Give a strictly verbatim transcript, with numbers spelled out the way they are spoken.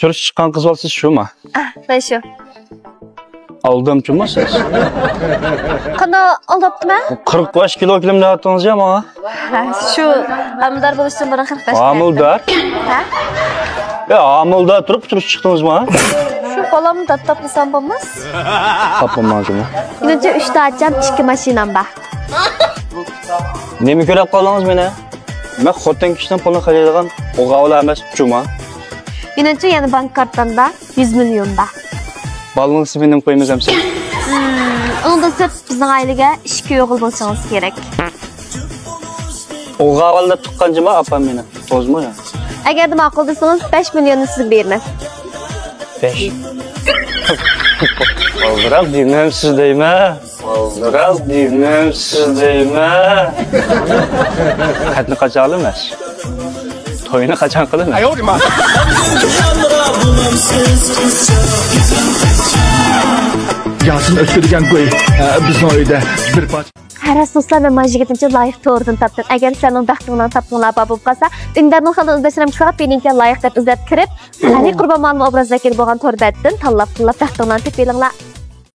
تۇرۇش چىققان قىز بالىسى شۇما؟ ئا، مەن شۇ. ئالدامچىما سىز؟ قانداق ئالداپتىمەن؟ قىرىق بەش كىلو كىلىم دەۋاتتىڭىز يا ماڭا. ھە، شۇ ھامىلىدار بولۇشتىن بۇرۇن قىرىق بەش. ھامىلىدار؟ ھە؟ يا، ھامىلىدار تۇرۇپ تۇرۇش چىقتىڭىزما؟ شۇ بالامنى دات تاپمىسام بولماس. تاپالمامسىما؟ مېنىڭچە ئۈچ داچام، ئىككى ماشىنام بار. نېمە كۆرۈپ قالدىڭىز مېنى؟ مەن خوتۇن كىشىنىڭ پۇلىنى خەجلەيدىغان ئوغاۋلا ئەمەس، جۇما. مېنىڭچە يەنە بانكا كارتامدا يۈز مىليون بار. بالىنىڭ ئىسمىنى نېمە قويىمىز ئەمسە؟ ئۇنىڭدىن سىرت بىزنىڭ ئائىلىگە ئىككى ئوغۇل بولۇشىڭىز كېرەك. ئوغاۋلا دەپ تۇغقان جۇما ئاپام مېنى. توزمۇ يا؟ ئەگەردە ماقۇل دېسىڭىز، بەش مىليوننى سىزگە بېرىمەن. بەش. بالدۇراق دېمەم سىز دەيمەن. بالدۇراق دېمەم سىز دەيمەن. خەتنى قاچان ئالىمىز؟ توينى قاچان قىلىمىز؟ ياسىن ئۆچكە دېگەن گۇي، ئە، بىزنىڭ ئۆيدە بىر پارچە. ھە، راست دوستلار، مەن مانا يىگىتنى لايىق تورىدىن تاپتىم. ئەگەر سىلەرنىڭ بەختىڭلارنى تاپقۇڭلار بار بولۇپ قالسا، ئۈندىدارنىڭ خانىنىڭ ئىزدەشلىرىم قىسقا پېنىڭكە لايىق دەپ ئىزدەپ كىرىپ، ئەلى قۇربان مالىم ئوبراز ۋەكىلى بولغان تور بەتتىن تاللاپ، تاللاپ بەختىڭلارنى تېپىۋېلىڭلار.